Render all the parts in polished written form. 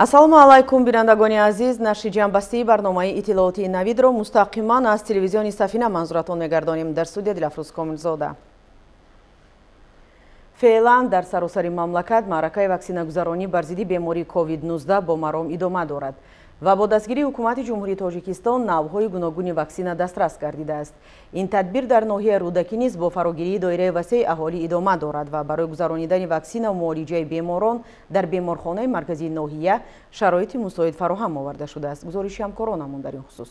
Ассалому алайкум, бинандагони азиз. Нашри ҷамъбастии барномаи иттилоотии Навидро мустақиман аз телевизиони Сафина манзуратон мегардонем. Дар студия Дилафрӯз Комилзода. Феълан дар саросари мамлакат маъракаи ваксинагузаронӣ бар зидди бемории COVID-19 бо маром идома дорад ва бо дастгирии ҳукумати Ҷумҳурии Тоҷикистон навъҳои гуногуни ваксина дастрас гардидааст. Ин тадбир дар ноҳияи Рӯдакӣ низ бо фарогирии доираи васеи аҳолӣ идома дорад ва барои гузаронидани ваксина ва муолиҷаи беморон дар беморхонаи марказии ноҳия шароити мусоид фароҳам оварда шудааст. Гузориши ҳамкоронамон дар ин хусус.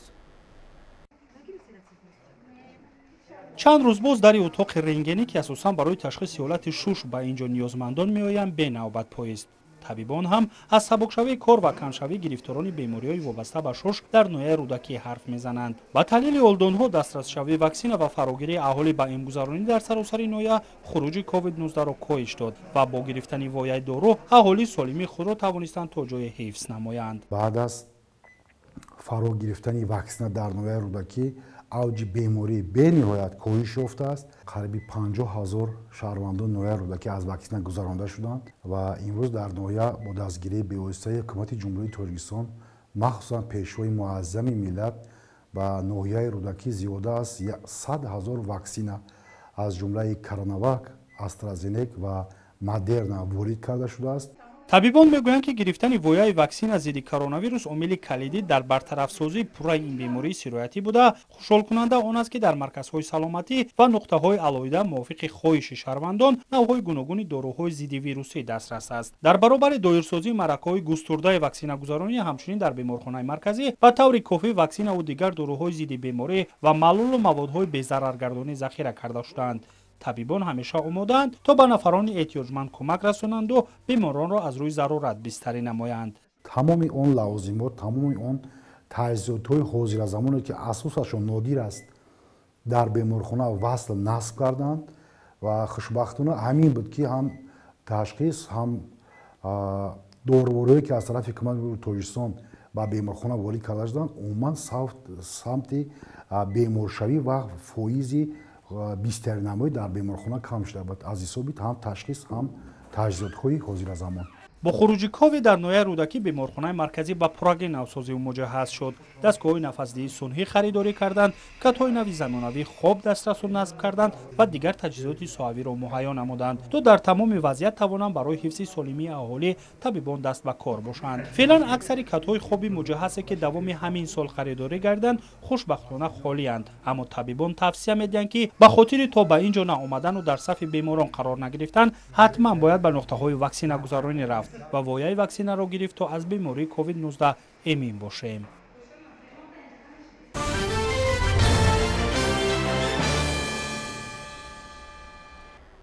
Чанд рӯз боз дари утоқи рентгенӣ, ки асосан барои ташхиси ҳолати шуш ба ин ҷо ниёзмандон меоянд, бенавбат поист. Табибон ҳам аз сабукшавии кор ва камшавии гирифторони бемориҳои вобаста ба шуш дар ноҳияи Рӯдакӣ ҳарф мезананд. Ба таҳлили олдонҳо, дастрасшавии ваксина ва фарогирии аҳолӣ ба имгузаронӣ дар саросари ноҳия хуруҷи COVID-19-ро коҳиш дод ва бо гирифтани вояи дору аҳолӣ солимии худро тавонистанд то ҷое ҳифз намоянд. Баъд аз фаро гирифтани ваксина дар ноҳияи Рӯдакӣ авҷи беморӣ бениҳоят коҳиш ёфтааст. Қариби 50 ҳазор шаҳрвандони ноҳияи Рӯдакӣ аз ваксина гузаронда шуданд ва имрӯз дар ноҳия бо дастгирии бевоситаи ҳукумати Ҷумҳурии Тоҷикистон, махсусан Пешвои муаззами миллат, ба ноҳияи Рӯдакӣ зиёда аз 100 ҳазор ваксина аз ҷумлаи Коронавак, Астразенек ва Модерна ворид карда шудааст. Табибон мегӯянд, ки гирифтани вояи ваксина зидди коронавирус омили калидӣ дар бартарафсозии пурраи ин бемории сироятӣ буда, хушҳолкунанда он аст, ки дар марказҳои саломатӣ ва нуқтаҳои алоҳида мувофиқи хоҳиши шаҳрвандон навъҳои гуногуни доруҳои зиддивирусӣ дастрас аст. Дар баробари доирсозии маъракаҳои густурдаи ваксинагузаронӣ, ҳамчунин дар беморхонаи марказӣ ба таври кофӣ ваксинаву дигар доруҳои зидди беморӣ ва маълулу маводҳои безараргардонӣ захира карда шудаанд. Табибон ҳамеша омодаанд, то ба нафарони эҳтиёҷманд кӯмак расонанду беморонро аз рӯи зарурат бистарӣ намоянд. Тамоми он лавозимот, тамоми он таҷҳизотҳои ҳозиразамоне, ки асосашон нодир аст, дар беморхона васл насб карданд ва хушбахтона ҳамин буд, ки ҳам ташхис, ҳам дорувориҳое, ки аз тарафи ҳукумати Тоҷикистон ба беморхона ворид карда шуданд, умуман самти беморшавӣ ва фоизи бистаринамоӣ дар беморхона кам шуда буд аз ҳисоби ҳам ташхис, ҳам таҷҳизотҳои ҳозиразамон. Бо хуруҷи ковид дар ноҳияи Рӯдакӣ беморхонаи марказӣ ба пурраги навсозиву муҷаҳҳаз шуд. Дастгоҳҳои нафасдиҳии сунъӣ харидорӣ карданд, катҳои нави замонавии хоб дастрасу насб карданд ва дигар таҷҳизоти соҳавиро муҳайё намуданд, то дар тамоми вазъият тавонанд барои ҳифзи солимии аҳолӣ табибон даст ба кор бошанд. Феълан аксари катҳои хоби муҷаҳҳазе, ки давоми ҳамин сол харидорӣ гарданд, хушбахтона холианд. Аммо табибон тавсия медиҳанд, ки ба хотири то ба ин ҷо наомадану дар сафи беморон қарор нагирифтан, ҳатман бояд ба нуқтаҳои ваксинагузаронӣ рафт ва вояи ваксинаро гирифт, то аз бемории COVID-19 эмин бошем.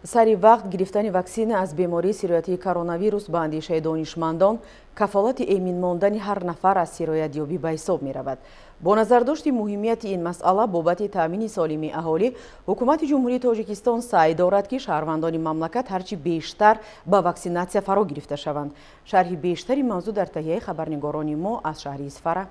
Сари вақт гирифтани ваксина аз бемории сироятии коронавирус ба андешаи донишмандон кафолати эмин мондани ҳар нафар аз сироятёбӣ ба ҳисоб меравад. Бо назардошти муҳимияти ин масъала бобати таъмини солимии аҳолӣ, ҳукумати Ҷумҳурии Тоҷикистон саъй дорад, ки шаҳрвандони мамлакат ҳарчи бештар ба ваксинатсия фаро гирифта шаванд. Шарҳи бештари мавзӯъ дар таҳияи хабарнигорони мо аз шаҳри Исфара.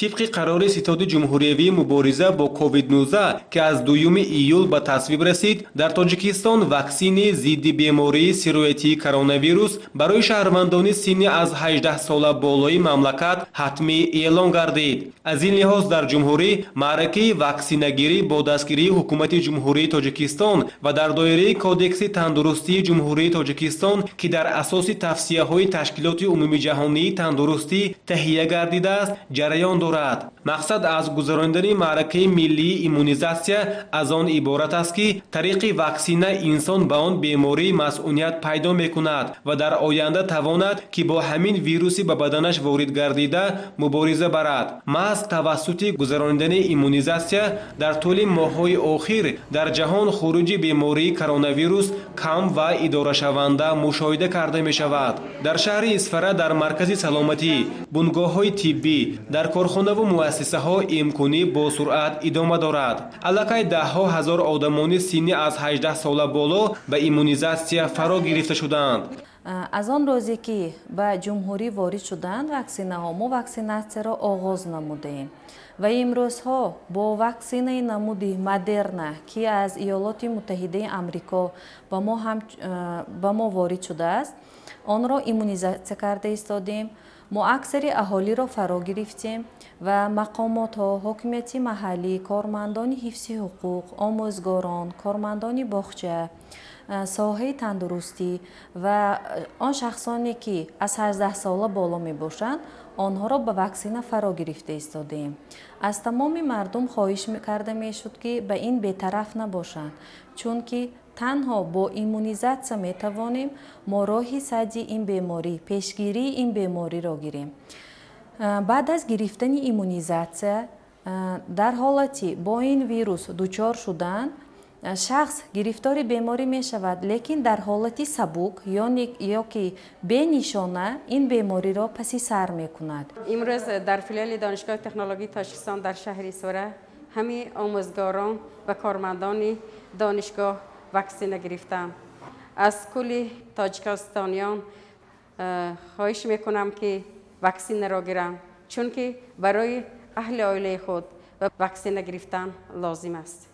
Тибқи қарори Ситоди ҷумҳуриявии мубориза бо COVID-19, ки аз 2 июл ба тасвиб расид, дар Тоҷикистон ваксини зидди бемории сироятии коронавирус барои шаҳрвандони синни аз 18 сола болои мамлакат ҳатмӣ эълон гардид. Аз ин лиҳоз дар ҷумҳурӣ маъракаи ваксинагирӣ бо дастгирии ҳукумати Ҷумҳурии Тоҷикистон ва дар доираи Кодекси тандурустии Ҷумҳурии Тоҷикистон, ки дар асоси тавсияҳои Ташкилоти умумиҷаҳонии тандурустӣ таҳия гардидааст, ҷараён дорад. Мақсад аз гузаронидани маъракаи миллии иммунизатсия аз он иборат аст, ки тариқи ваксина инсон ба он бемории масъуният пайдо мекунад ва дар оянда тавонад, ки бо ҳамин вируси ба баданаш ворид гардида мубориза барад. Маҳз тавассути гузаронидани иммунизатсия дар тӯли моҳҳои охир дар ҷаҳон хуруҷи бемории коронавирус кам ва идорашаванда мушоҳида карда мешавад. Дар шаҳри Исфара дар маркази саломатӣ, бунгоҳҳои тиббӣ, дар корхонаву муассисаҳо имконӣ бо суръат идома дорад. Аллакай даҳҳо ҳазор одамони синни аз 18 сола боло ба иммунизатсия фаро гирифта шуданд. Аз он рӯзе, ки ба ҷумҳурӣ ворид шуданд ваксинаҳо, мо ваксинатсияро оғоз намудаем ва имрӯзҳо бо ваксинаи намуди Модерна, ки аз Иёлоти Муттаҳидаи Амрико ба мо ворид шудааст, Онро иммунизатсия карда истодем. Мо аксари аҳолиро фаро гирифтем ва мақомотҳо, ҳокимияти маҳаллӣ, кормандони ҳифзи ҳуқуқ, омӯзгорон, кормандони боғча, соҳаи тандурустӣ ва он шахсоне ки аз 18 сола боло мебошанд, онҳоро ба ваксина фаро гирифта истодем. Аз тамоми мардум хоҳиш карда мешуд, ки ба ин бетараф набошанд, чунки танҳо бо иммунизатсия метавонем мо роҳи садди ин беморӣ, пешгирии ин бемориро гирем. Баъд аз гирифтани иммунизатсия дар ҳолати бо ин вирус дучор шудан, шахс гирифтори беморӣ мешавад, лекин дар ҳолати сабук ё ки бенишона ин бемориро паси сар мекунад. Имрӯз дар филиали Донишгоҳи технологии Тоҷикистон дар шаҳри Исфара ҳамаи омӯзгорон ва кормандони донишгоҳ ваксина гирифтанд. Аз кулли тоҷикистониён хоҳиш мекунам, ки ваксинаро гиранд, чунки барои аҳли оилаи худ ваксина гирифтан лозим аст.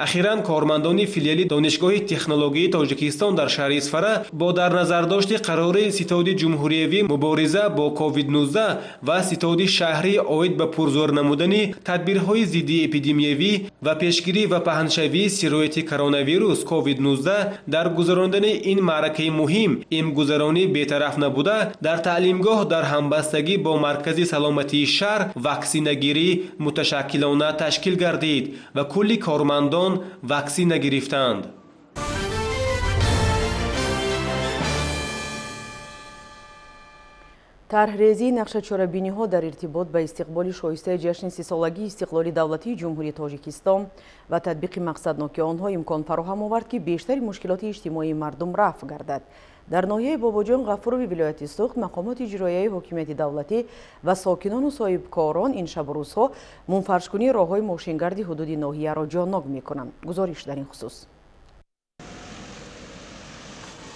Ахиран кормандони филиали Донишгоҳи технологии Тоҷикистон дар шаҳри Исфара бо дар назардошти қарори Ситоди ҷумҳуриявӣ мубориза бо COVID-19 ва Ситоди шаҳрӣ оид ба пурзӯр намудани тадбирҳои зидди эпидемиявӣ ва пешгирӣ ва паҳншавии сирояти коронавирус COVID-19 дар гузарондани ин маъракаи муҳим имгузаронӣ бетараф набуда, дар таълимгоҳ дар ҳамбастагӣ бо маркази саломатии шаҳр ваксинагирӣ муташаккилона ташкил гардид ва кулли кормандон ваксина гирифтанд. Тарҳрезии нақшачорабиниҳо дар иртибот ба истиқболи шоистаи ҷашни сисолагии истиқлоли давлатии Ҷумҳурии Тоҷикистон ва татбиқи мақсадноки онҳо имкон фароҳам овард, ки бештари мушкилоти иҷтимоии мардум рафъ гардад. Дар ноҳияи Бобоҷон Ғафурови вилояти Суғд мақомоти иҷроияи ҳокимияти давлатӣ ва сокинону соҳибкорон ин шабу рӯзҳо мунфаршкунии роҳҳои мошингарди ҳудуди ноҳияро ҷоннок мекунанд. Гузориш дар ин хусус.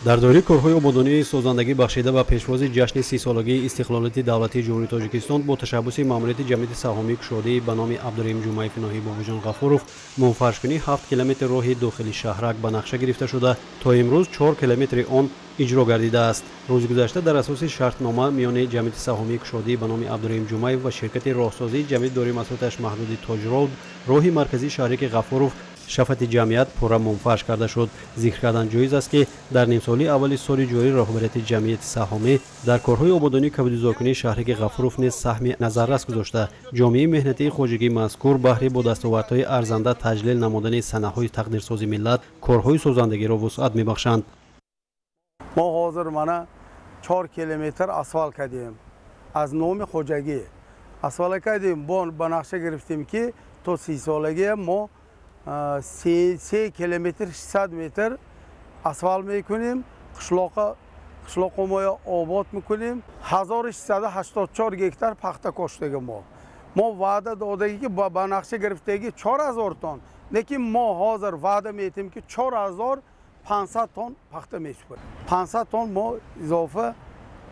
Дар доираи корҳои ободонии созандагӣ бахшида ба пешвози ҷашни сисолагии истиқлолияти давлатии Ҷумҳурии Тоҷикистон бо ташаббуси маъмурияти ҷамъияти саҳомии кушодаи ба номи Абдураҳим Ҷумаев ноҳияи Бобоҷон Ғафуров мунфаршкунии 7 километр роҳи дохили шаҳрак ба нақша гирифта шуда, то имрӯз 4 километри он иҷро гардидааст. Рӯзи гузашта дар асоси шартнома миёни ҷамъияти саҳомии кушодаи ба номи Абдураҳим Ҷумаев ва ширкати роҳсозии ҷамъияти дорои масъулияташ маҳдуди Тоҷроуд роҳи марказии шаҳраки Ғафуров шафати ҷамъият пурра мунфарш карда шуд. Зикр кардан ҷоиз аст, ки дар нимсолии аввали соли ҷорӣ роҳбарияти ҷамъияти саҳомӣ дар корҳои ободонии кабудизоркунии шаҳраки Ғафуров низ саҳми назаррас гузошта, ҷомеаи меҳнатии хоҷагии мазкур баҳри бо дастовардҳои арзанда таҷлил намудани санаҳои тақдирсози миллат корҳои созандагиро вусъат мебахшанд. Мо ҳозир мана 4 километр асфалт кардем, аз номи хоҷагӣ асфалт кардем. Ба нақша гирифтем, ки то 30-солагия мо 3 километр 600 метр асфалт мекунем, қишлоқо моя обод мекунем. 1684 гектар пахта коштаги мо ваъда додаги, ки ба нақша гирифтаги 4000 тонн, лекин мо ҳозир ваъда метиҳем, ки 4500 тонн пахта месупорем. 500 тонн мо изофа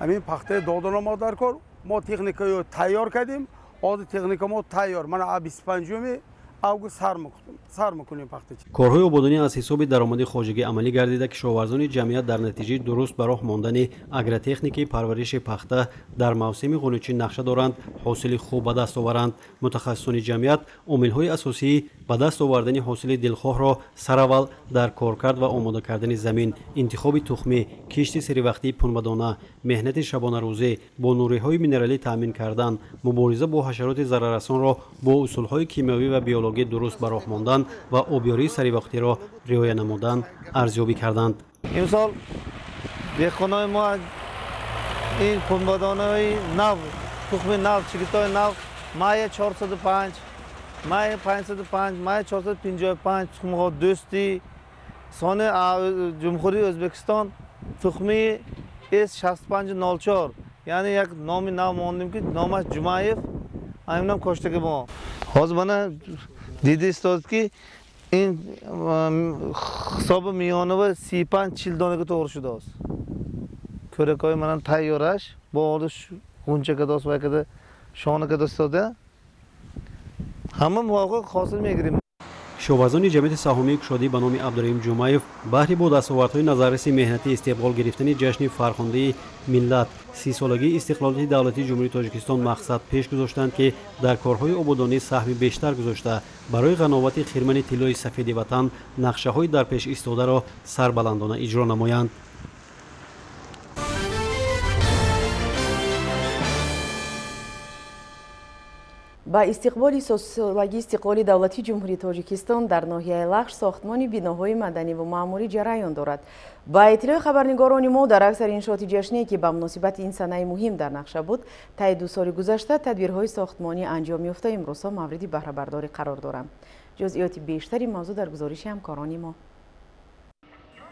ҳамин пахтаи додана мо дар кор. Мо техникаё тайёр кардем, ҳозир техника мо тайёр, мана 25 август сар мекунем пахтачи. Корҳои ободонӣ аз ҳисоби даромади хоҷагӣ амалӣ гардида, кишоварзони ҷамъият дар натиҷаи дуруст ба роҳ мондани агротехникаи парвариши пахта дар мавсими ғуничин нақша доранд ҳосили хуб ба даст оваранд. Мутахассисони ҷамъият омилҳои асосии ба даст овардани ҳосили дилхоҳро сараввал дар коркард ва омода кардани замин, интихоби тухмӣ, кишти серивақтии пунбадона, меҳнати шабонарӯзӣ, бо нуриҳои минералӣ таъмин кардан, мубориза бо ҳашароти зараррасонро бо усулҳои кимиёвӣ ва биологӣ дуруст ба роҳ мондан ва обёрии саривақтиро риоя намудан арзёбӣ карданд. Имсол деҳқонои мо ин пунбадонаҳои нав, тухми нав, чигитҳои нав майя 405, майя 505, майя 455 тухмиҳо дӯстӣ, сони Ҷумҳурии Ӯзбекистон тухми S6504, яъне як номи нав мондем, ки номаш Ҷумаев, ҳаминам коштаги мо. Ҳозир мана дида истодед, ки ин ҳисоби миёнава 35-40 донага to'g'ri шудааст. Ko'rakои mana tayyorlash бо ҳoli g'uncha kados va kada shona kados istoda. Hamma muvofiq hosil мегирем. Кишоварзони ҷамъияти саҳомии кушодӣ ба номи Абдураҳим Ҷумаев баҳри бо дастовардҳои назарраси меҳнатӣ истиқбол гирифтани ҷашни фархундаи миллат 30-солагии истиқлолияти давлатии Ҷумҳурии Тоҷикистон мақсад пеш гузоштанд, ки дар корҳои ободонӣ саҳми бештар гузошта, барои ғановати хирмани тиллои сафеди ватан нақшаҳои дар пеш истодаро сарбаландона иҷро намоянд. Ба истиқболи 30-солагии истиқлоли давлатии Ҷумҳурии Тоҷикистон дар ноҳияи Лахш сохтмони биноҳои маданиву маъмурӣ ҷараён дорад. Ба иттилои хабарнигорони мо, дар аксари иншооти ҷашние, ки ба муносибати ин санаи муҳим дар нақша буд, таи 2 соли гузашта тадбирҳои сохтмонӣ анҷом ёфта, имрӯзҳо мавриди баҳрабардорӣ қарор доранд. Ҷузъиёти бештари мавзӯъ дар гузориши ҳамкорони мо.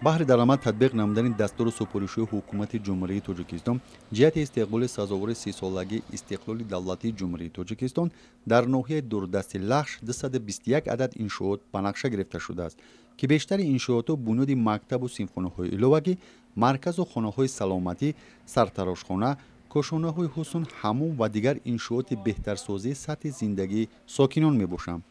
Баҳри дар амал татбиқ намудани дастуру супоришҳои ҳукумати Ҷумҳурии Тоҷикистон ҷиҳати истиқболи сазовори 30-солагии истиқлоли давлатии Ҷумҳурии Тоҷикистон дар ноҳияи дурдасти Лахш 221 адад иншоот ба нақша гирифта шудааст, ки бештари иншоотҳо бунёди мактабу синфхонаҳои иловагӣ, марказу хонаҳои саломатӣ, сартарошхона, кошонаҳои ҳусн, ҳаммом ва дигар иншооти беҳтарсозии сатҳи зиндагии сокинон мебошанд.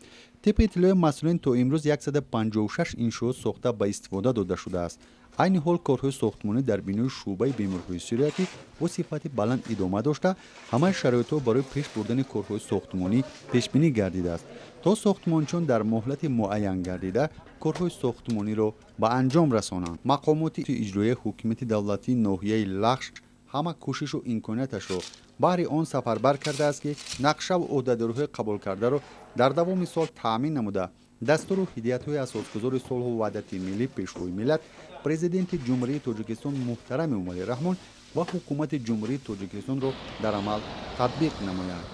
Тибқи иттилои масъулин, то имрӯз 156 иншоот сохта ба истифода дода шудааст. Айни ҳол корҳои сохтмонӣ дар бинои шӯъбаи бемориҳои сироятӣ бо сифати баланд идома дошта, ҳамаи шароитҳо барои пеш бурдани корҳои сохтмонӣ пешбинӣ гардидааст, то сохтмончиён дар муҳлати муайян гардида корҳои сохтмониро ба анҷом расонанд. Мақомоти иҷроияи ҳукумати давлатии ноҳияи Лахш ҳама кӯшишу имконияташро баҳри он сафарбар кардааст, ки нақшаву ӯҳдадориҳои қабулкардаро дар давоми сол таъмин намуда, дастуру ҳидоятҳои асосгузори сулҳу ваҳдати миллӣ, пешвои миллат, президенти Ҷумҳурии Тоҷикистон муҳтарам Эмомалӣ Раҳмон ва ҳукумати Ҷумҳурии Тоҷикистонро дар амал татбиқ намоянд.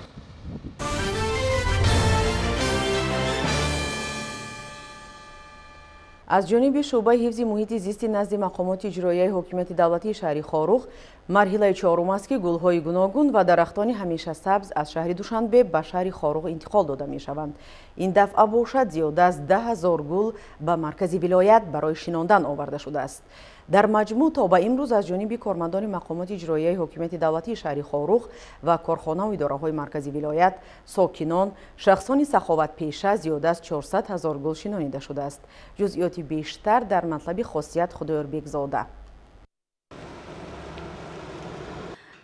Аз ҷониби шӯъбаи ҳифзи муҳити зисти назди мақомоти иҷроияи ҳокимияти давлатии шаҳри Хоруғ марҳилаи чорум аст, ки гулҳои гуногун ва дарахтони ҳамеша сабз аз шаҳри Душанбе ба шаҳри Хоруғ интиқол дода мешаванд. Ин дафъа бошад зиёда аз 10 000 гул ба маркази вилоят барои шинондан оварда шудааст. Дар маҷмӯъ то ба имрӯз аз ҷониби кормандони мақомоти иҷроияи ҳокимияти давлатии шаҳри Хоруғ ва корхонаву идораҳои маркази вилоят, сокинон, шахсони саховатпеша зиёда аз 400 000 гул шинонида шудааст. Ҷузъиёти бештар дар матлаби Хосият Худоёрбекзода.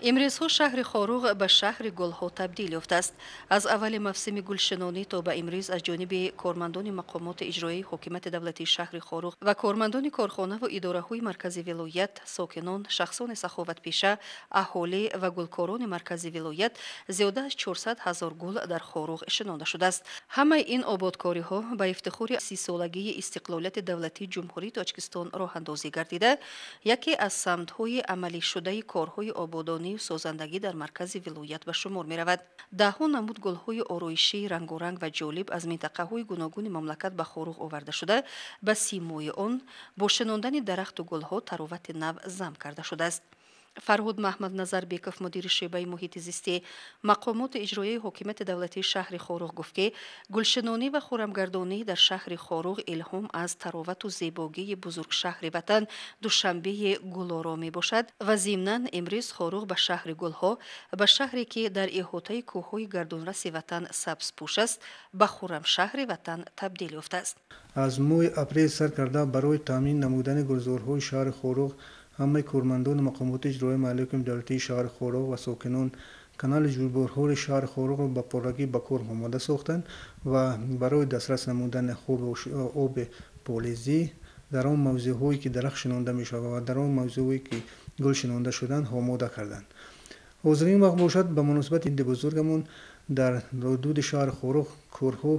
Имрӯзҳо шаҳри Хоруғ ба шаҳри гулҳо табдил ёфтааст. Аз аввали мавсими гулшинонӣ то ба имрӯз аз ҷониби кормандони мақомоти иҷроияи ҳокимияти давлатии шаҳри Хоруғ ва кормандони корхонаву идораҳои маркази вилоят, сокинон, шахсони саховатпеша, аҳолӣ ва гулкорони маркази вилоят зиёда аз 400 000 гул дар Хоруғ шинонда шудааст. Ҳамаи ин ободкориҳо ба ифтихори 30-солагии истиқлолияти давлатии Ҷумҳурии Тоҷикистон роҳандозӣ гардида, яке аз самтҳои амалишудаи корҳои ободонӣ созандагӣ дар маркази вилоят ба шумор меравад. Даҳҳо намуд гулҳои ороишии рангоранг ва ҷолиб аз минтақаҳои гуногуни мамлакат ба Хоруғ оварда шуда, ба симои он бо шинондани дарахту гулҳо таровати нав зам карда шудааст. Фарҳуд Маҳмадназарбеков, мудири шӯъбаи муҳити зистӣ мақомоти иҷроияи ҳокимияти давлатии шаҳри Хоруғ гуфт, ки гулшинонӣ ва хӯрамгардонӣ дар шаҳри Хоруғ илҳом аз таровату зебогии бузургшаҳри ватан Душанбеи гулоро мебошад ва зимнан имрӯз Хоруғ ба шаҳри гулҳо, ба шаҳре ки дар иҳотаи кӯҳҳои гардунраси ватан сабзпӯш аст, ба хӯрамшаҳри ватан табдил ёфтааст. Аз моҳи апрел сар карда барои таъмин намудани гулзорҳои шаҳри Хоруғ ҳамаи кормандони мақомоти иҷроияи маҳаллии ҳокимияти давлатии шаҳри Хоруғ ва сокинон канали ҷӯйборҳои шаҳри Хоруғро ба пуррагӣ ба кор омода сохтанд ва барои дастрас намудани хуби оби полезӣ дар он мавзеъҳое ки дарахт шинонда мешавад ва дар он мавзеъҳое ки гул шинонда шуданд омода карданд. Ҳозирин вақт бошад ба муносибати иди бузургамон дар ҳудуди шаҳри Хоруғ корҳо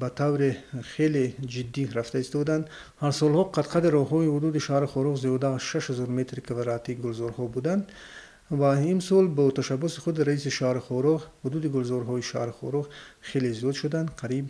ба таври хеле ҷиддӣ рафта истоданд. Ҳар солҳо қадқади роҳҳои ҳудуди шаҳри Хоруғ зиёда аз 6000 метри квадратии гулзорҳо буданд ва имсол бо ташаббуси худи раиси шаҳри Хоруғ ҳудуди гулзорҳои шаҳри Хоруғ хеле зиёд шуданд. Қариб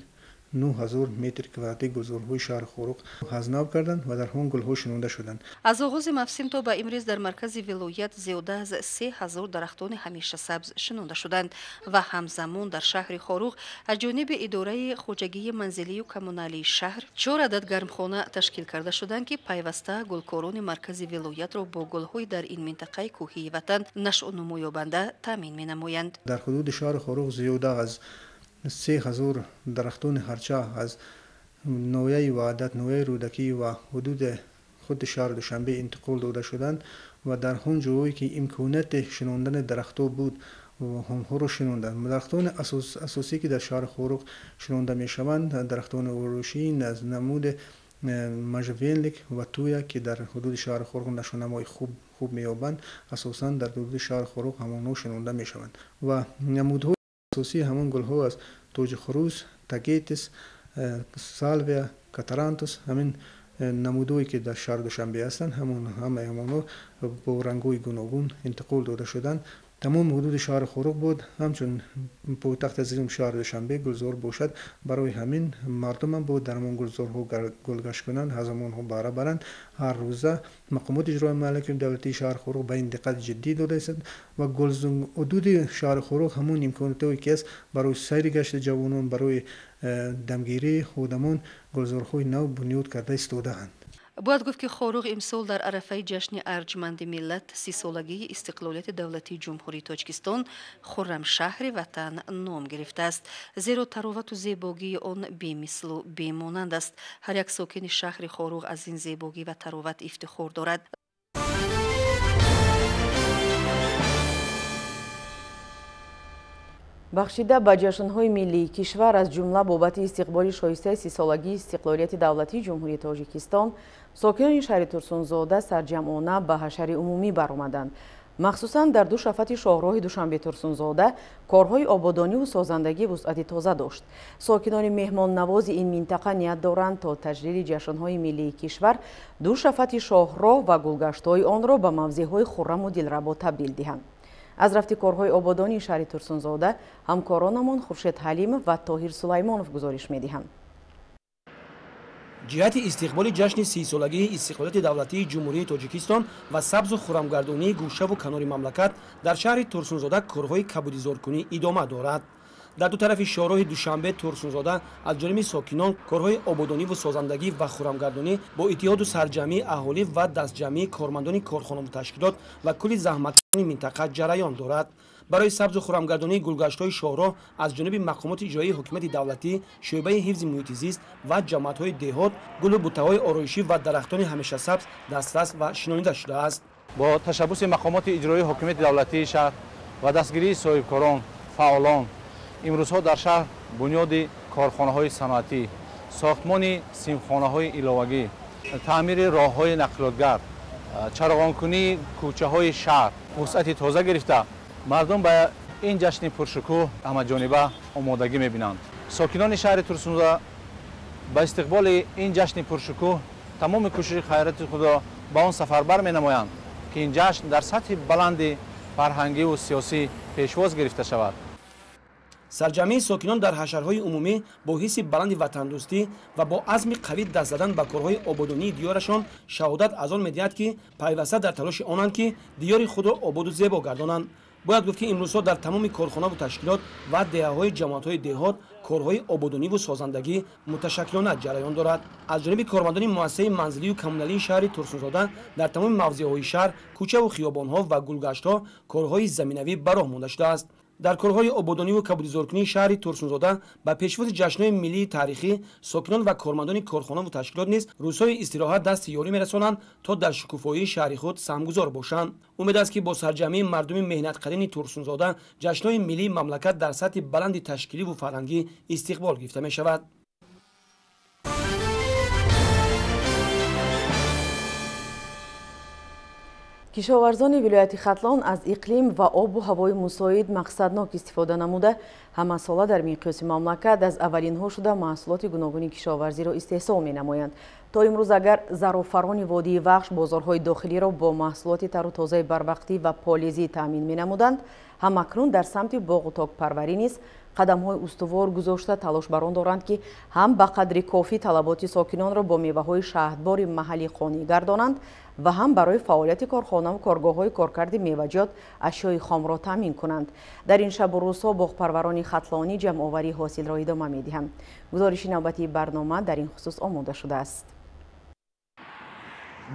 9000 метр квадратии гулзорҳои шаҳри Хоруғ аз нав карданд ва дар он гулҳо шинонда шуданд. Аз оғози мавсим то ба имрӯз дар маркази вилоят зиёда аз 3000 дарахтони ҳамешасабз шинонда шуданд ва ҳамзамон дар шаҳри Хоруғ аз ҷониби идораи хоҷагии манзилию коммуналии шаҳр 4 адад гармхона ташкил карда шуданд, ки пайваста гулкорони маркази вилоятро бо гулҳои дар ин минтақаи кӯҳии ватан нашъунумоёбанда таъмин менамоянд. Дар ҳудуди шаҳри Хоруғ зиёда аз 3000 дарахтони ҳарча аз ноҳияи Ваҳдат, ноҳияи Рӯдакӣ ва ҳудуди худи шаҳри Душанбе интиқол дода шуданд ва дар он ҷоҳое ки имконияти шинондани дарахтҳо буд, онҳоро шинонданд. Дарахтони асосӣ ки дар шаҳри Хоруғ шинонда мешаванд, дарахтони ороишӣ аз намуди можжевельник ва туя ки дар ҳудуди шаҳри Хоруғ нишонамои хуб меёбанд, асосан дар ҳудуди шаҳри Хоруғ ҳамонҳо шинонда мешаванд. Ва намудҳои асосии ҳамон гулҳо аз тоҷи хурӯс, тагетис, салвия, катарантус, ҳамин намудҳое ки дар шаҳри Душанбе ҳастанд, ҳамаи ҳамонҳо бо рангҳои гуногун интиқол дода шуданд. Тамоми ҳудуди шаҳри Хоруғ буд, ҳамчун пойтахти азизум шаҳри Душанбе гулзор бошад. Барои ҳамин мардумам буд дар ҳамон гулзорҳо гулгашт кунанд, аз ҳамонҳо баҳра баранд. Ҳар рӯза мақомоти иҷроияи маҳаллии давлатии шаҳри Хоруғ ба ин диққати ҷиддӣ дода истанд ва ҳудуди шаҳри Хоруғ ҳамон имкониятҳое ки аст барои сайри гашти ҷавонон, барои дамгирии одамон гулзорҳои нав бунёд карда истодаанд. Бояд гуфт, ки Хоруғ имсол дар арафаи ҷашни арҷманди миллат, 30-солагии истиқлолияти давлатии Ҷумҳурии Тоҷикистон, Хуррамшаҳри ватан ном гирифтааст. Зеро таровату зебогии он бемислу бемонанд аст. Ҳар як сокини шаҳри Хоруғ аз ин зебогӣ ва тароват ифтихор дорад. Бахшида ба ҷашнҳои миллии кишвар, аз ҷумла бобати истиқболи шоистаи 30-солагии истиқлолияти давлатии Ҷумҳурии Тоҷикистон, сокинони шаҳри Турсунзода сарҷамъона ба ҳашари умумӣ баромаданд. Махсусан дар ду шафати шоҳроҳи Душанбе-Турсунзода корҳои ободониву созандагӣ вусъати тоза дошт. Сокинони меҳмоннавози ин минтақа ният доранд то таҷлили ҷашнҳои миллии кишвар ду шафати шоҳроҳ ва гулгаштҳои онро ба мавзеъҳои хурраму дилрабо табдил диҳанд. Аз рафти корҳои ободонии шаҳри Турсунзода ҳамкоронамон Хуршед Ҳалимов ва Тоҳир Сулаймонов гузориш медиҳанд. Ҷиҳати истиқболи ҷашни 30-солагии истиқлолияти давлатии Ҷумҳурии Тоҷикистон ва сабзу хуррамгардонии гӯшаву канори мамлакат дар шаҳри Турсунзода корҳои кабудизоркунӣ идома дорад. Дар ду тарафи шоҳроҳи Душанбе Турсунзода аз ҷониби сокинон корҳои ободониву созандагӣ ва хуррамгардонӣ бо иттиҳоду сарҷамъии аҳолӣ ва дастҷамъии кормандони корхонаву ташкилот ва кулли заҳматкашони минтақа ҷараён дорад. Барои сабзу хуррамгардонии гулгаштҳои шоҳроҳ аз ҷониби мақомоти иҷроии ҳукумати давлатӣ, шӯъбаи ҳифзи муҳити зист ва ҷамоатҳои деҳот гулу бутаҳои ороишӣ ва дарахтони ҳамешасабз дастрас ва шинонида шудааст. Бо ташаббуси мақомоти иҷроии ҳукумати давлатии шаҳр ва дастгирии соҳибкорон, фаъолон, имрӯзҳо дар шаҳр бунёди корхонаҳои саноатӣ, сохтмони симхонаҳои иловагӣ, таъмири роҳҳои нақлиётгар, чароғонкунии кӯчаҳои шаҳр вусъати тоза гирифта, мардум ба ин ҷашни пуршукӯҳ ҳамаҷониба омодагӣ мебинанд. Сокинони шаҳри Турсунзода ба истиқболи ин ҷашни пуршукӯҳ тамоми кӯшиши хайрати худро ба он сафарбар менамоянд, ки ин ҷашн дар сатҳи баланди фарҳангиву сиёсӣ пешвоз гирифта шавад. Сарҷамъии сокинон дар ҳашарҳои умумӣ бо ҳисси баланди ватандӯстӣ ва бо азми қавӣ даст задан ба корҳои ободонии диёрашон шаҳодат аз он медиҳад, ки пайваста дар талоши онанд, ки диёри худро ободу зебо гардонанд. Бояд гуфт, ки имрӯзҳо дар тамоми корхонаву ташкилот ва деҳаҳои ҷамоатҳои деҳот корҳои ободониву созандагӣ муташаккилона ҷараён дорад. Аз ҷониби кормандони муассисаи манзилию коммуналии шаҳри Турсунзода дар тамоми мавзеъҳои шаҳр, кӯчаву хиёбонҳо ва гулгаштҳо корҳои заминавӣ ба роҳ монда шудааст. Дар корҳои ободониву кабудизоркунии шаҳри Турсунзода ба пешвози ҷашнҳои миллии таърихӣ сокинон ва кормандони корхонаву ташкилот низ рӯзҳои истироҳат дасти ёрӣ мерасонанд, то дар шукуфоии шаҳри худ саҳмгузор бошанд. Умед аст, ки бо сарҷамъии мардуми меҳнатқарини Турсунзода ҷашнҳои миллии мамлакат дар сатҳи баланди ташкиливу фарҳангӣ истиқбол гирифта мешавад. Кишоварзони вилояти Хатлон аз иқлим ва обу ҳавои мусоид мақсаднок истифода намуда, ҳамасола дар миқёси мамлакат аз аввалинҳо шуда маҳсулоти гуногуни кишоварзиро истеҳсол менамоянд. То имрӯз агар зарофарони водии Вахш бозорҳои дохилиро бо маҳсулоти тару тозаи барвақтӣ ва полизӣ таъмин менамуданд, ҳамакнун дар самти боғу токпарварӣ низ қадамҳои устувор гузошта талош бар он доранд, ки ҳам ба қадри кофӣ талаботи сокинонро бо меваҳои шаҳдбори маҳаллӣ қонеъ гардонанд ва ҳам барои фаъолияти корхонаву коргоҳҳои коркарди меваҷот ашёи хомро таъмин кунанд. Дар ин шабу рӯзҳо боғпарварони хатлонӣ ҷамъоварии ҳосилро идома медиҳанд. Гузориши навбатии барнома дар ин хусус омода шудааст.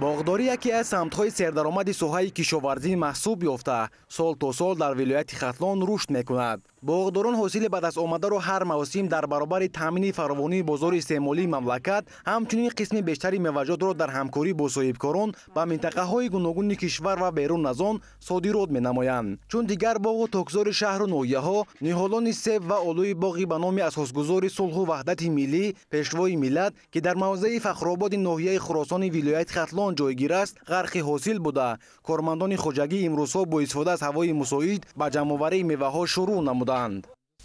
Боғдорӣ яке аз самтҳои сердаромади соҳаи кишоварзӣ маҳсуб ёфта, сол то сол дар вилояти Хатлон рушд мекунад. Боғдорон ҳосили ба даст омадаро ҳар мавсим дар баробари таъмини фаровонии бозори истеъмолии мамлакат, ҳамчунин қисми бештари меваҷотро дар ҳамкорӣ бо соҳибкорон ба минтақаҳои гуногуни кишвар ва берун аз он содирот менамоянд. Чун дигар боғу токзори шаҳру ноҳияҳо, ниҳолони себ ва олӯи боғи ба номи асосгузори сулҳу ваҳдати миллӣ, пешвои миллат, ки дар мавзеи Фахрободи ноҳияи Хуросони вилояти Хатлон ҷойгир аст, ғарқи ҳосил буда. Кормандони хоҷагӣ имрӯзҳо бо истифода аз ҳавои мусоид ба ҷамъоварии меваҳо шурӯъ намуданд.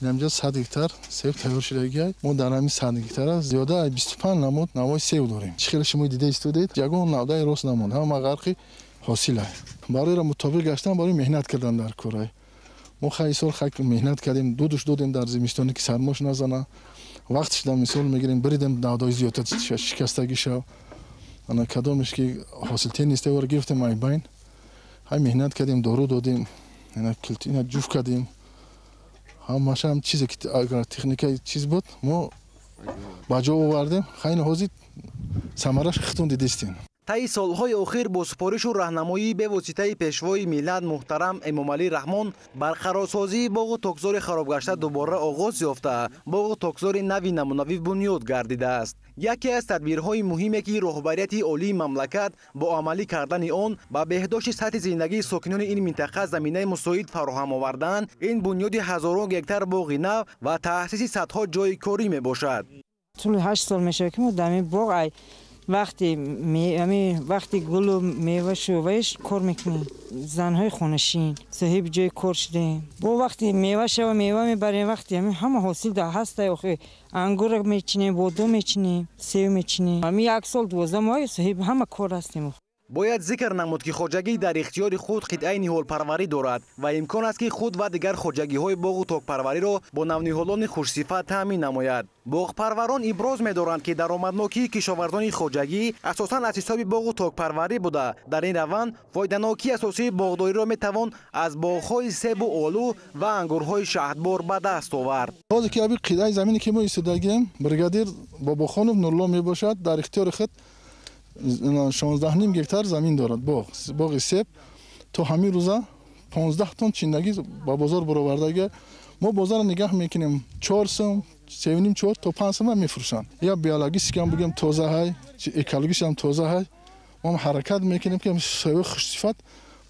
Инҷа 100 гектар себ тайёр шудагиай. Мо дар ҳамин 100 гектара зиёда аз 25 намуд навъи себ дорем. Чӣ хеле шумо дида истодед, ягон навдаи рост намонд, ҳама ғарқи ҳосилай. Барои мутобиқ гаштан, барои меҳнат кардан дар корай. Мо хай сол хай меҳнат кардем, дудуш додем дар зимистоне ки сармош назана. Вақт шуда мисол мегирем, бридем навдаи зиёдта шикастагӣ шав. Ана кадомеш ки ҳосилтен нест, вора гирифтем айбайн. Ҳай меҳнат кардем, дору додем, ина килтина ҷуф кардем. Ҳамаша ҳам чизе ки агар техника чиз буд, мо ба ҷо овардем. Хайни ҳозир самараш хитон дидистем. Таи солҳои охир бо супоришу раҳнамоии бевоситаи пешвои миллат муҳтарам Эмомалӣ Раҳмон барқарорсозии боғу токзори харобгашта дубора оғоз ёфта, боғу токзори нави намунавӣ бунёд гардидааст. Яке аз тадбирҳои муҳиме ки роҳбарияти олии мамлакат бо амалӣ кардани он ба беҳдошти сатҳи зиндагии сокинони ин минтақа заминаи мусоид фароҳам овардаанд, ин бунёди ҳазорон гектар боғи нав ва таъсиси садҳо ҷойи корӣ мебошад. Тӯли 8 сол мешавад ки мо дар ин боғ вақти гулу мева шуваиш кор мекунем. Занҳои хонашин соҳиби ҷои кор шудем. Бо вақти мева шава мева мебарем, вақти ҳама ҳосил дар ҳаста, охи ангур мечинем, бодом мечинем, сев мечинем. Ҳамин як сол 12 моҳ соҳиби ҳама кор ҳастем. Бояд зикр намуд, ки хоҷагӣ дар ихтиёри худ қитъаи ниҳолпарварӣ дорад ва имкон аст, ки худ ва дигар хоҷагиҳои боғу токпарвариро бо навниҳолони хушсифат таъмин намояд. Боғпарварон иброз медоранд, ки даромаднокии кишоварзони хоҷагӣ асосан аз ҳисоби боғу токпарварӣ буда, дар ин раванд фоиданокии асосии боғдориро метавон аз боғҳои себу олу ва ангурҳои шаҳдбор ба даст овард. Ҳозир ки аби қитъаи замине ки мо истодагием, бригадир Бобохонов Нурло мебошад, дар ихтиёри худ 16.5 гектар замин дорад, боғи себ. То ҳамин рӯза 15 тонн чиндагӣ ба бозор баровардагӣ. Мо бозорро нигаҳ мекунем, 4 сум, 3.5 4 то 5 сум мефурӯшанд. Я биологически ҳам бигем тоза ҳай, экологически ҳам тоза ҳай. Мо ҳаракат мекунем ки себи хушсифат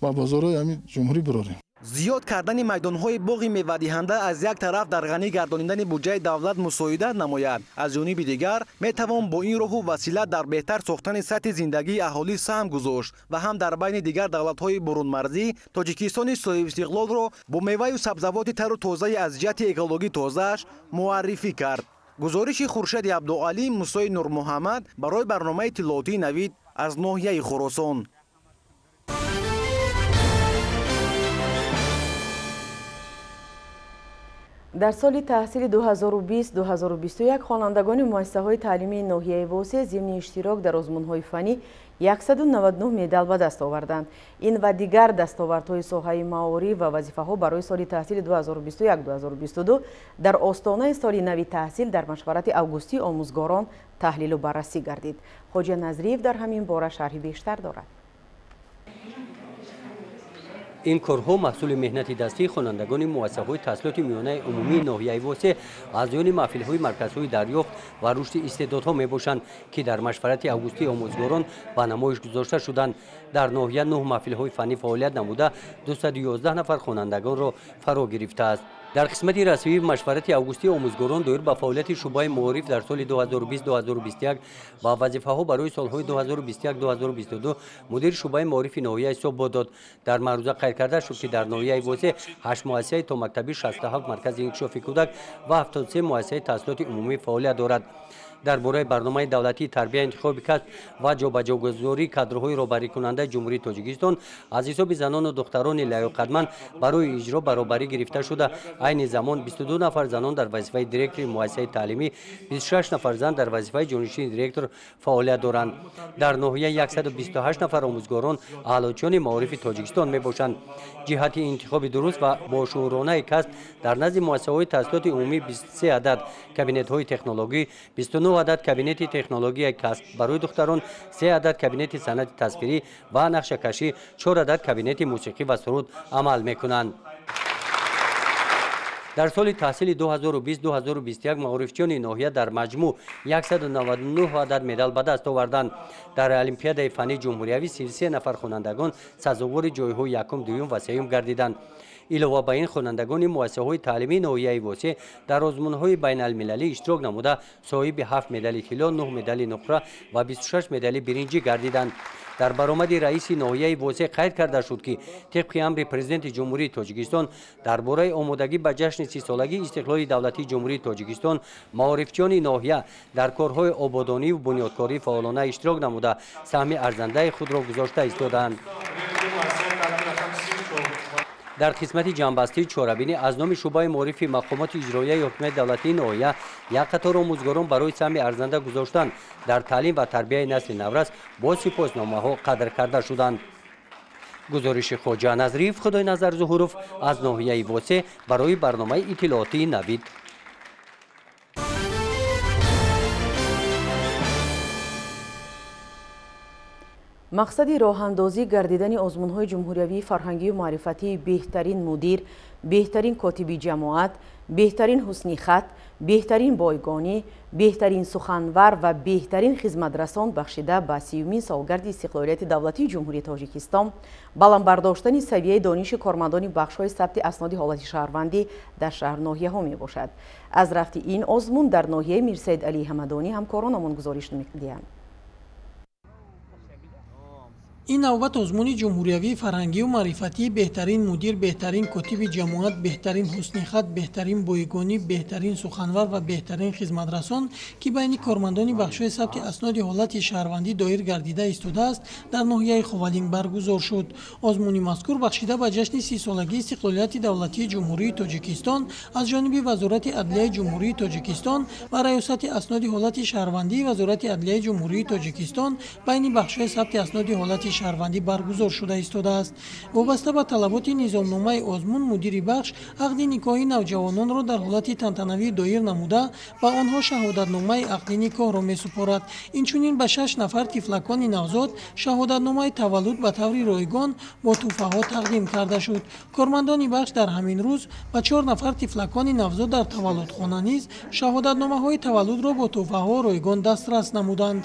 ба бозорҳои ҳамин ҷумҳурӣ барорем. Зиёд кардани майдонҳои боғи мевадиҳанда аз як тараф дар ғанӣ гардонидани буҷаи давлат мусоидат намояд, аз ҷониби дигар метавон бо ин роҳу васила дар беҳтар сохтани сатҳи зиндагии аҳолӣ саҳм гузошт ва ҳам дар байни дигар давлатҳои бурунмарзӣ Тоҷикистони соҳибистиқлолро бо меваю сабзавоти тару тозаи аз ҷиҳати экологӣ тозааш муаррифӣ кард. Гузориши Хуршеди Абдуалӣ, Мусои Нурмуҳаммад барои барномаи иттилоотии Навид аз ноҳияи Хуросон. Дар соли таҳсили 2020-2021 хонандагони муассисаҳои таълимии ноҳияи Восеъ зимни иштирок дар озмунҳои фаннӣ 199 медал ба даст оварданд. Ин ва дигар дастовардҳои соҳаи маориф ва вазифаҳо барои соли таҳсили 2021-2022 дар остонаи соли нави таҳсил дар машварати августии омӯзгорон таҳлилу баррасӣ гардид. Хоҷа Назриев дар ҳамин бора шарҳи бештар дорад. Ин корҳо маҳсули меҳнати дастии хонандагони муассисаҳои таҳсилоти миёнаи умумии ноҳияи Восеъ аз ҷониби маҳфилҳои марказҳои дарёфт ва рушди истеъдодҳо мебошанд, ки дар машварати августии омӯзгорон ба намоиш гузошта шуданд. Дар ноҳия 9 маҳфилҳои фаннӣ фаъолият намуда 211 нафар хонандагонро фаро гирифтааст. Дар қисмати расмии машварати августии омӯзгорон доир ба фаъолияти шӯъбаи маориф дар соли 2020-2021 ва вазифаҳо барои солҳои 2021-2022 мудири шӯъбаи маорифи ноҳия ҳисоб дод. Дар маъруза қайд карда шуд, ки дар ноҳияи Восеъ 8 муассисаи томактабӣ, 67 маркази инкишофи кӯдак ва 73 муассисаи таҳсилоти умумӣ фаъолият дорад. Дар бораи барномаи давлатии тарбия, интихоби касб ва ҷобаҷогузории кадрҳои роҳбарикунандаи Ҷумҳурии Тоҷикистон аз ҳисоби занону духтарони лаёқатманд барои иҷро баробарӣ гирифта шуда, айни замон 22 нафар занон дар вазифаи директори муассисаи таълимӣ, 26 нафар зан дар вазифаи ҷонишини директор фаъолият доранд. Дар ноҳия 128 нафар омӯзгорон аълочиёни маорифи Тоҷикистон мебошанд. Ҷиҳати интихоби дуруст ва бошууронаи касб дар назди муассисаҳои таҳсилоти умумӣ 23 адад кабинетҳои технологӣ, 29 адад кабинети технологияи касб барои духтарон, 3 адад кабинети санъати тасвирӣ ва нақшакашӣ, 4 адад кабинети мусиқӣ ва суруд амал мекунанд. Дар соли таҳсили 2020-2021 маорифчиёни ноҳия дар маҷмӯъ 199 адад медал ба даст оварданд. Дар олимпиадаи фаннии ҷумҳуриявӣ 33 нафар хонандагон сазовори ҷойҳои якум, дуюм ва сеюм гардиданд. Илова ба ин, хонандагони муассисаҳои таълимии ноҳияи Восеъ дар озмунҳои байналмилалӣ иштирок намуда, соҳиби 7 медали тилло, 9 медали нуқра ва 26 медали биринҷӣ гардиданд. Дар баромади раиси ноҳияи Восеъ қайд карда шуд, ки тибқи амри Президенти Ҷумҳурии Тоҷикистон дар бораи омодагӣ ба ҷашни 30-солагии истиқлоли давлатии Ҷумҳурии Тоҷикистон маорифчиёни ноҳия дар корҳои ободониву бунёдкорӣ фаъолона иштирок намуда, саҳми арзандаи худро гузошта истодаанд. Дар қисмати ҷамъбастии чорабинӣ аз номи шӯъбаи маорифи мақомоти иҷроияи ҳокимияти давлатии ноҳия як қатор омӯзгорон барои саҳми арзанда гузоштан дар таълим ва тарбияи насли наврас бо сипосномаҳо қадр карда шуданд. Гузориши Хоҷа Назриев, Худойназар Зуҳуров аз ноҳияи Восеъ барои барномаи иттилоотии Навид. Мақсади роҳандозӣ гардидани озмунҳои ҷумҳуриявии фарҳангию маърифатии беҳтарин мудир, беҳтарин котиби ҷамоат, беҳтарин ҳусни хат, беҳтарин бойгонӣ, беҳтарин суханвар ва беҳтарин хизматрасон бахшида ба 30-умин солгарди истиқлолияти давлатии Ҷумҳурии Тоҷикистон, баланд бардоштани савияи дониши кормандони бахшҳои сабти асноди ҳолати шаҳрвандӣ дар шаҳрноҳияҳо мебошад. Аз рафти ин озмун дар ноҳияи Мирсаид Алии Ҳамадонӣ ҳамкоронамон гузориш медиҳанд. Ин навбат озмуни ҷумҳуриявии фарҳангию маърифатии беҳтарин мудир, беҳтарин котиби ҷамоат, беҳтарин ҳусни хат, беҳтарин бойгонӣ, беҳтарин суханвар ва беҳтарин хизматрасон, ки байни кормандони бахшҳои сабти асноди ҳолати шаҳрвандӣ доир гардида истодааст, дар ноҳияи Ховалинг баргузор шуд. Озмуни мазкур бахшида ба ҷашни 30-солагии истиқлолияти давлатии Ҷумҳурии Тоҷикистон аз ҷониби Вазорати адлияи Ҷумҳурии Тоҷикистон ва Раёсати асноди ҳолати шаҳрвандии Вазорати адлияи Ҷумҳурии Тоҷикистон байни бахшҳои сабти асноди ҳолати шаҳрвандӣ баргузор шуда истодааст. Вобаста ба талаботи низомномаи озмун, мудири бахш ақди никоҳи навҷавононро дар ҳолати тантанавӣ доир намуда ба онҳо шаҳодатномаи ақди никоҳро месупорад. Инчунин ба 6 нафар тифлакони навзод шаҳодатномаи таваллуд ба таври ройгон бо тӯҳфаҳо тақдим карда шуд. Кормандони бахш дар ҳамин рӯз ба 4 нафар тифлакони навзод дар таваллудхона низ шаҳодатномаҳои таваллудро бо тӯҳфаҳо ройгон дастрас намуданд.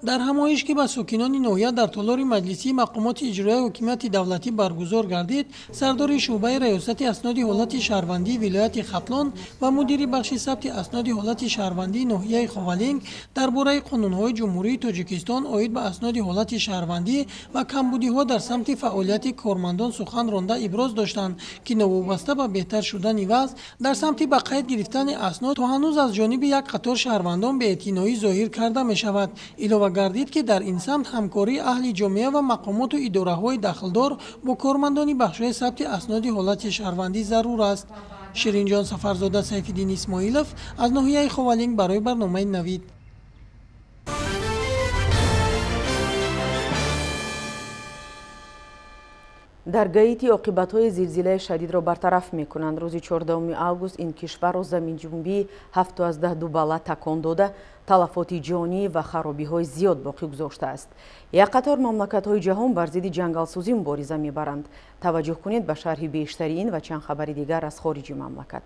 Дар ҳамоиш, ки ба сокинони ноҳия дар толори маҷлисии мақомоти иҷроияи ҳокимияти давлатӣ баргузор гардид, сардори шӯъбаи раёсати асноди ҳолати шаҳрвандии вилояти Хатлон ва мудири бахши сабти асноди ҳолати шаҳрвандии ноҳияи Ховалинг дар бораи қонунҳои Ҷумҳурии Тоҷикистон оид ба асноди ҳолати шаҳрвандӣ ва камбудиҳо дар самти фаъолияти кормандон сухан ронда иброз доштанд, ки новобаста ба беҳтар шудани вазъ дар самти ба қайд гирифтани аснод то ҳанӯз аз ҷониби як қатор шаҳрвандон беэътиноӣ зоҳир карда мешавад. Илова гардид, ки дар ин самт ҳамкории аҳли ҷомеа ва мақомоту идораҳои дахлдор бо кормандони бахшҳои сабти асноди ҳолати шаҳрвандӣ зарур аст. Ширинҷон Сафарзода, Сайфиддин Исмоилов аз ноҳияи Ховалинг барои барномаи Навид. Дар Гаити оқибатҳои зилзилаи шадидро бартараф мекунанд. Рӯзи 14 август ин кишварро заминҷунбии 7,2 балла такон дода, талафоти ҷонӣ ва харобиҳои зиёд боқӣ гузоштааст. Як қатор мамлакатҳои ҷаҳон бар зидди ҷангалсӯзӣ мубориза мебаранд. Таваҷҷӯҳ кунед ба шарҳи бештари ин ва чанд хабари дигар аз хориҷи мамлакат.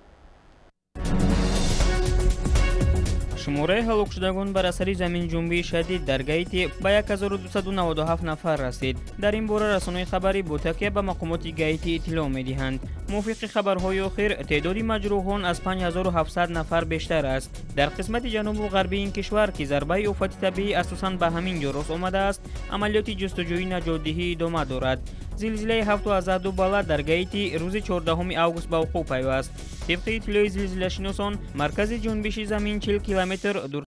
Шумораи ҳалокшудагон бар асари заминҷунбии шадид дар Гаити ба 1297 нафар расид. Дар ин бора расонаи хабарӣ бо такя ба мақомоти Гаити иттилоъ медиҳанд. Мувофиқи хабарҳои охир, теъдоди маҷрӯҳон аз 5700 нафар бештар аст. Дар қисмати ҷанубу ғарбии ин кишвар, ки зарбаи офати табиӣ асосан ба ҳамин ҷо рост омадааст, амалиёти ҷустуҷӯи наҷотдиҳӣ идома дорад. Зилзилаи 7,2 балла дар Гаити рӯзи 14 август ба вуқӯъ пайваст. Тибқи иттилои зилзилашиносон, маркази ҷунбиши замин 40 километр дуртар